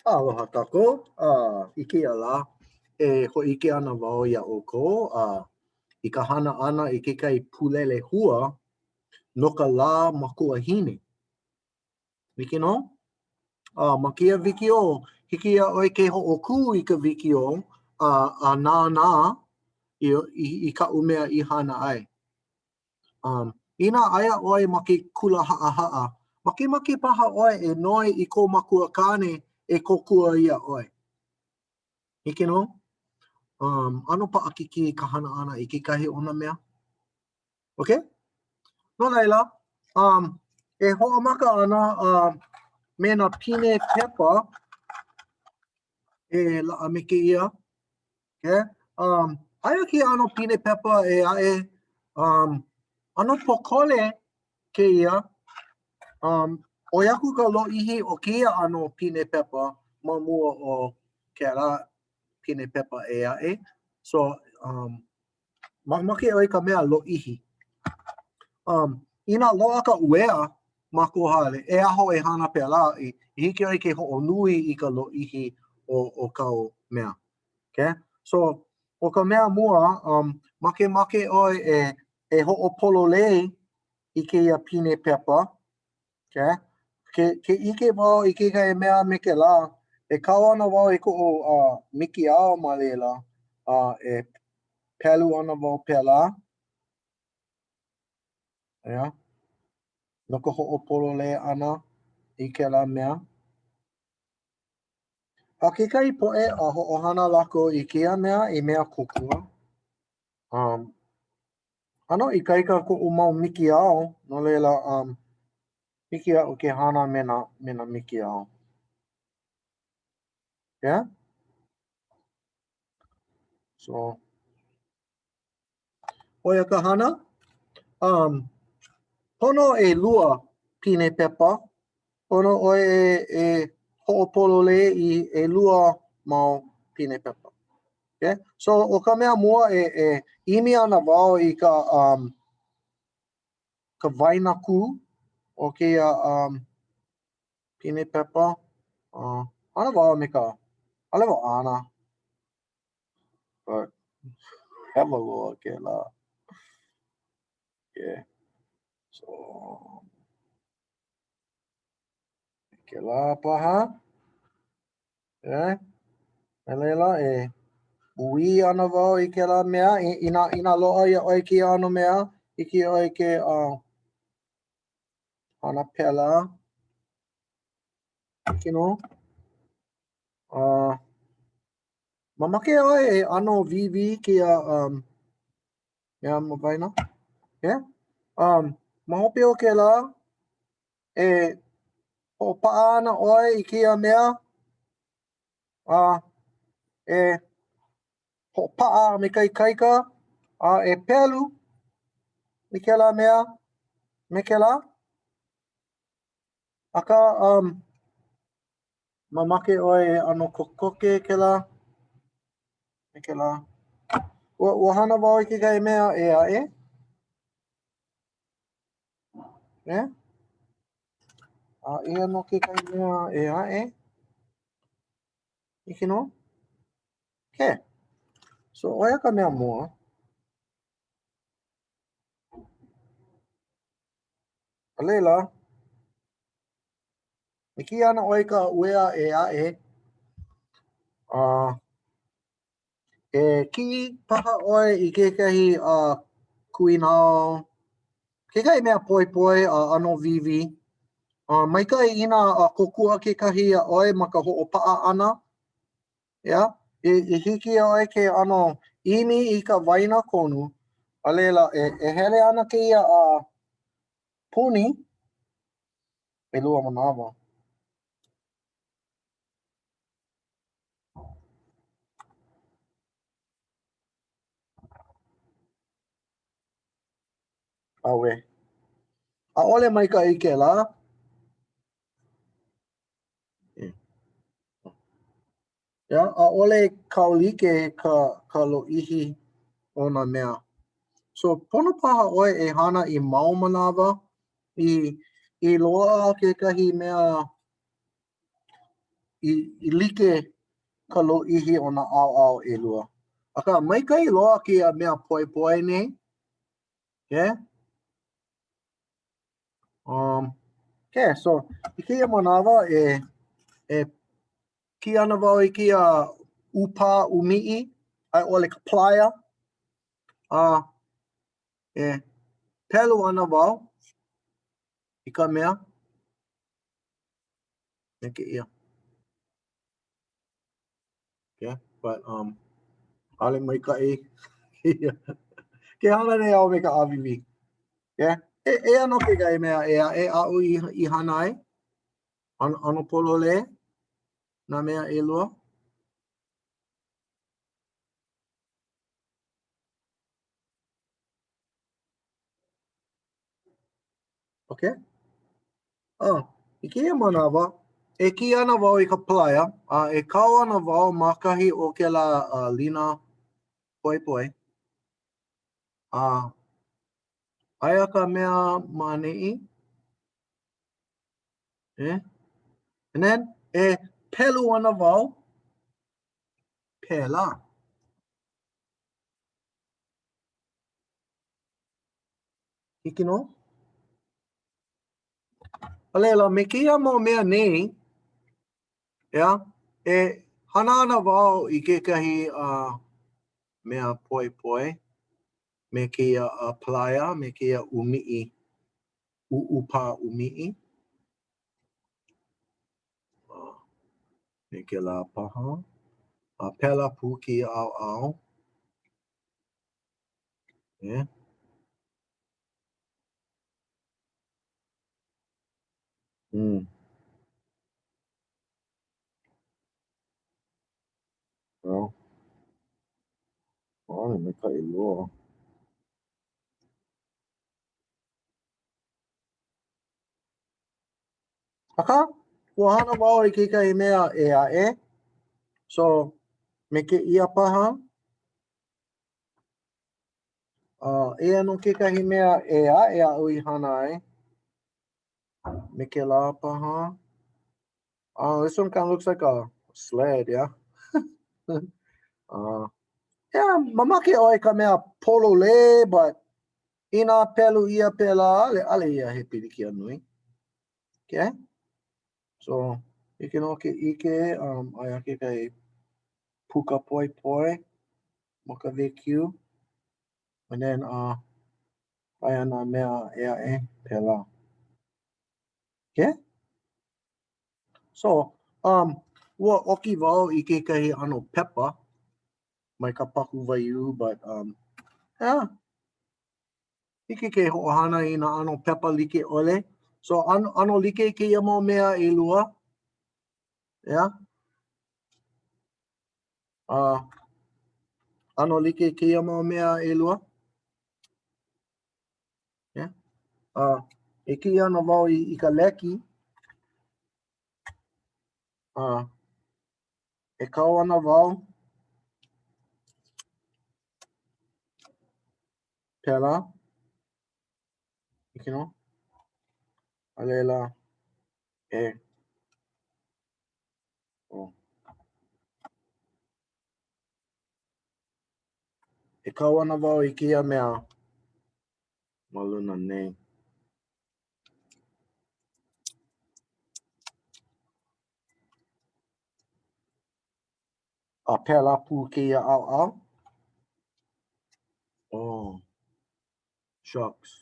Aloha kākou. Uh, I kēia lā, e hōʻike ana wau iā ʻoukou uh, i ka hana ʻana i kekahi pulele hua no ka lā makuahine. Hiki nō? Uh, ma kēia wikiō, hiki iā ʻoe ke hoʻokū i ka wikiō a, a nānā i, i, i kaʻu mea i hana ai. Um, inā aia ʻoe ma ke kula haʻahaʻa, makemake paha ʻoe e noi i kou makuakāne e kōkua iā ʻoe. Hiki nō? Um, ʻano paʻakikī ka hana ʻana i kekahi o nā mea. Okay? No laila, um, e hoʻomaka ana uh, me nā pine pepa e laʻa me kēia. Okay? Um, aia kēia ʻano pine pepa ʻē aʻe, um, ʻano pōkole kēia. Um, ʻoi aku ka lōʻihi o kēia ʻano pine pepa ma mua o kēlā pine pepa ʻē aʻe. So, um, Mamake ʻoe i ka mea lōʻihi. Um, inā loaʻa ka uea ma kou hale, e aho e hana pēlā, i, i hiki ʻoe ke hoʻonui i ka lōʻihi o, o kāu mea. Okay? So, ʻo ka mea mua, um, makemake ʻoe e, e hoʻopololei i kēia pine pepa. Okay? Ke, ke ʻike wau i kekahi mea me kēlā, e kau ana wau i koʻu uh, mikiʻao ma laila, a uh, e pelu ana wau pēlā. Yeah. No ka hoʻopololei ʻana i kēlā mea. A kekahi poʻe a hoʻohana lākou i kēia mea i mea kōkua. Um, ʻano ikaika koʻu mau mikiʻao, no laila, um, hiki iaʻu ke hana me nā, me nā mikiʻao. Yeah? So, ʻo ia ka hana. Um, pono ʻelua pine pepa. Pono ʻoe e, e hoʻopololei i ʻelua mau pine pepa. Okay? So, ʻo ka mea mua e, e ʻimi ana wau i ka, um, ka waenakū o kēia um, pine pepa. Uh, hana wau me ka, ʻaʻole wau ana. But, hewa loa kēlā. Okay. So, kēlā paha. Okay. A laila, e ʻuwī ana wau i kēlā mea, inā, inā loaʻa iā ʻoe kēia ʻano mea, hiki iā ʻoe ke uh, hana pēlā. Hiki nō. Uh, mamake ʻoe e ʻano wīwī kēia um, mea ma waena. Yeah. Um, ma hope o kēlā, e hoʻopaʻa ana ʻoe i kēia mea, a e hoʻopaʻa me ka ikaika, a e pelu i kēlā mea me kēlā. Akā, um, mamake ʻoe e ʻano kokoke kēlā me kēlā. Ua, ua hana wau i kekahi mea ʻē aʻe. Yeah. A eia nō kekahi mea ʻē aʻe. Hiki nō? Okay. So, ʻo ia ka mea mua. A laila, e kiʻi ana ʻoe i ka uea ʻē aʻe. A uh, E kiʻi paha ʻoe i kekahi uh, kuinao, kekahi mea poepoe a uh, ʻano wīwī. Uh, maikaʻi inā uh, kōkua kekahi iā ʻoe ma ka hoʻopaʻa ʻana. Yeah? I, i hiki iā ʻoe ke ʻano ʻimi i ka waena konu, a laila, e, e hele ana kēia uh, puni ʻelua manawa. ʻAuē. ʻAʻole maikaʻi kēlā. Yeah, ʻaʻole kaulike ka, ka lōʻihi o nā mea. So, pono paha ʻoe e hana i mau manawa i, i loaʻa kekahi mea. i, i like ka lōʻihi o nā ʻaoʻao ʻelua. Akā, maikaʻi loa kēia mea poepoe nei. Okay? Um, okay, so i kēia manawa e, e kī ana wau i kēia ʻūpā ʻūmiʻi, a i ʻole ka plier, a e pelu ana wau i ka mea me kēia. Yeah, but um, ʻaʻole maikaʻi. Ke hana nei au me ka ʻāwīwī. Yeah. E, eia nō kekahi mea ʻē aʻe aʻu i, i hana ai. ʻAno, ʻano pololē nā mea ʻelua. Okay. Oh, i kēia manawa, e kī ana wau i ka plier, a e kau ana wau ma kahi o kēlā uh, lina poepoe. A aia ka mea ma ʻaneʻi. Eh? And then, e pelu ana wau pēlā. Hiki nō? A laila, me kēia mau mea nei, ʻeā, e hana ana wau i kekahi uh, mea poepoe me kēia uh, plier, me kēia ʻūmiʻi, ʻuʻupā ʻūmiʻi. Uh, me kēlā paha. A pēlā pū kēia ʻaoʻao. Yeah. Mm. Well, ʻaʻole maikaʻi loa. Akā, ua hana wau i kekahi mea ʻē aʻe. So, me kēia paha, uh, eia nō kekahi mea ʻē aʻe aʻu i hana ai. Me kēlā paha. Oh, this one kind of looks like a sled, yeah? uh, yeah, mamake ʻoe ka mea pololē, but inā pelu ʻia pēlā, ʻaʻole, ʻaʻole ia he pilikia nui. Okay? So, hiki nō ke ʻike, um, aia kekahi puka poepoe ma ka wēkiu. And then, uh, aia nā mea ʻē aʻe pēlā. Okay? So, um, ua ʻoki wau i kekahi ʻano pepa mai ka paku waiū, but, um, yeah, hiki ke hoʻohana i nā ʻano pepa like ʻole. So, ʻano, ʻano like kēia mau mea ʻelua. Yeah. Uh, ʻano like kēia mau mea ʻelua. Yeah. Uh, e kiʻi ana wau i, i ka leki. Uh, e kau ana wau. Pēlā. Hiki nō. A laila, e. Oh. E kau ana wau i kēia mea ma luna nei. A pēlā pū kēia ʻaoʻao. Oh, shucks.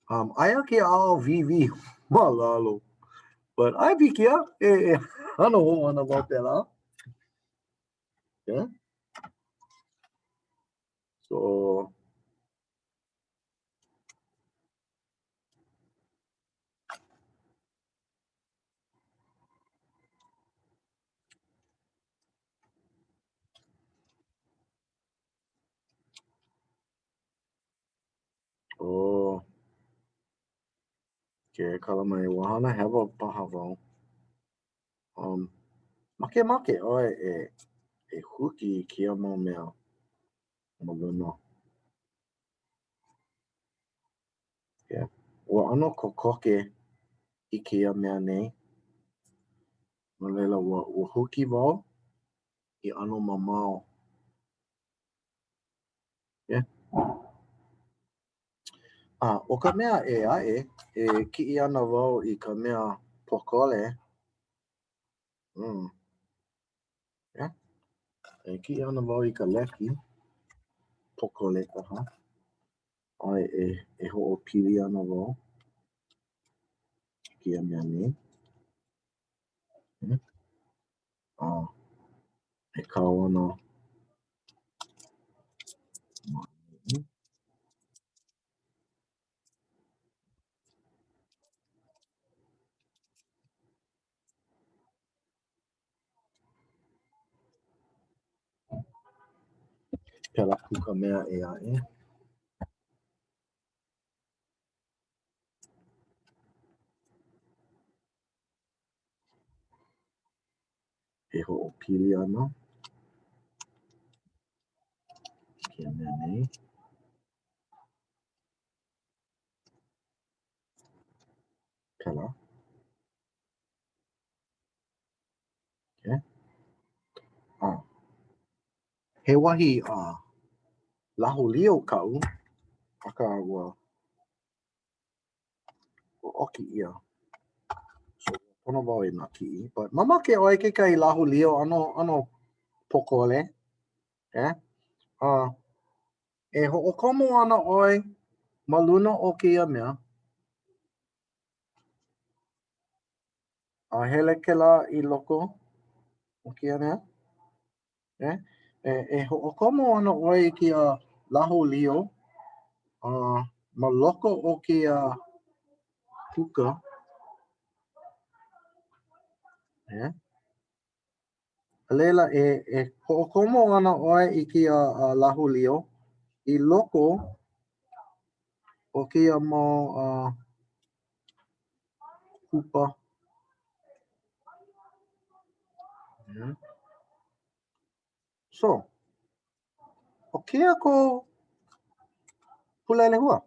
Um, aia kēia ʻaoʻao wīwī ma lalo. But ʻae pilikia, e, e hana hou ana wau pēlā. Yeah. So, Oh. Ke kala mai, ua hana hewa paha wau. Um, makemake ʻoe e, e huki i kēia mau mea ma luna. Yeah. Ua ʻano kokoke i kēia mea nei. No laila, ua, ua huki wau i ʻano mamao. Yeah. A ʻo ka mea ʻē aʻe, e kiʻi ana wau i ka mea pōkole. Mm. Yeah. E kiʻi ana wau i ka leki pōkole paha. A e, e hoʻopili ana wau i kēia mea nei. Yeah. A e kau ana ma ʻaneʻi. Pēlā pū ka mea ʻē aʻe. E hoʻopili ana i kēia mea nei. Pēlā. Okay. Ah. He wahi uh, lauholio kaʻu, akā ua ua ʻoki ʻia. So, pono wau e nākiʻi. But mamake ʻoe kekahi lauholio ʻano, ʻano pōkole. Eh? Uh, e hoʻokomo ana ʻoe ma luna o kēia mea. A hele kēlā i loko o kēia mea. Eh? E, e hoʻokomo ana ʻoe i kēia lauholio uh, ma loko o kēia puka. Eh? A laila, e, e hoʻokomo ana ʻoe i kēia uh, lauholio i loko o kēia mau uh, kupa. Yeah. So, ʻo kēia kou pulelehua.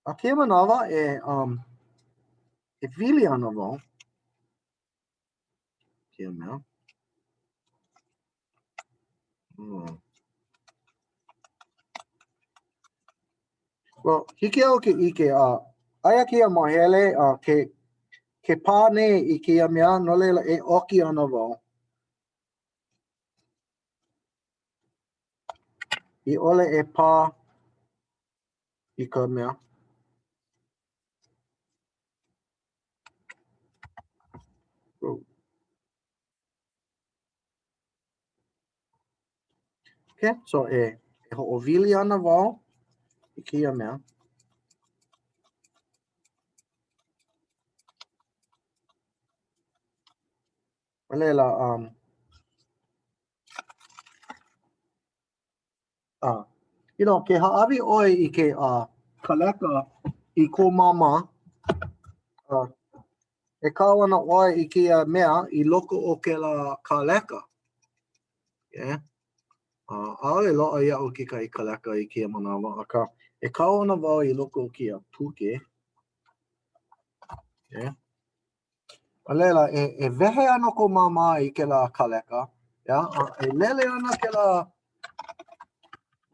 A kēia manawa e, um, e wili ana wau kēia mea. Hmm. Well, hiki iaʻu ke ʻike, a uh, aia kēia māhele uh, ke, ke pā nei i kēia mea, no laila e ʻoki ana wau. I ʻole e pā i ka mea. Oh. Okay, so e, e hoʻowili ana wau i kēia mea. A laila, um, uh, you know, ke hāʻawi ʻoe i ke uh, kaleka i kou māmā, uh, e kau ana ʻoe i kēia mea i loko o kēlā kaleka. Yeah. Uh, ʻaʻole loaʻa iaʻu kekahi kaleka i kēia manawa, akā, e kau ana wau i loko o kēia puke. Yeah. A laila, e, e wehe ana kou māmā i kēlā kaleka, yeah? a e lele ana kēlā,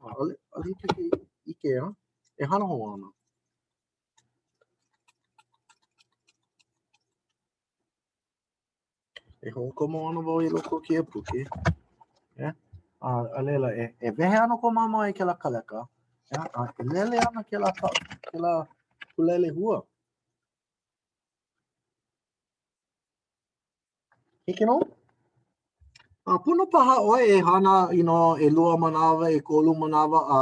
ʻaʻole, ʻaʻole hiki ke ʻike, yeah? E hana hou ana. E hoʻokomo ana wau i loko o kēia puke. Yeah? A, a laila, e, e wehe ana kou māmā i kēlā kaleka, yeah? a e lele ana kēlā, kēlā pulelehua. Hiki nō? A pono paha ʻoe e hana you know, ʻelua manawa, ʻekolu manawa a,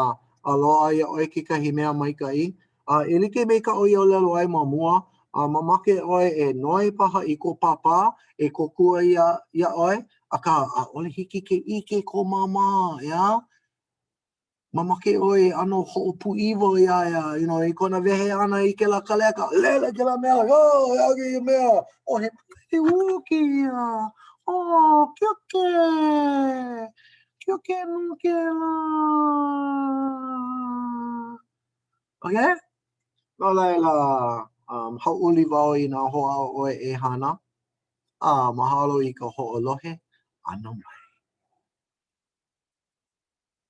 a loaʻa iā ʻoe kekahi mea maikaʻi. A e like me kaʻu i ʻōlelo ai ma mua, a mamake ʻoe e noi paha i kou pāpā e kōkua iā, iā ʻoe, akā ʻaʻole hiki ke ʻike kou māmā, ʻeā? Mamake ʻoe e ʻano hoʻopūʻiwa iā ia, you know, i kona wehe ʻana i kēlā kaleka, lele kēlā mea, oh, he aha kēia mea? Oh, he pulelehua kēia. Oh, kiuke. Kiuke nō kēlā. Okay? No laila, um, hauʻoli wau inā hoʻāʻo ʻoe e hana. A mahalo i ka hoʻolohe ʻana mai.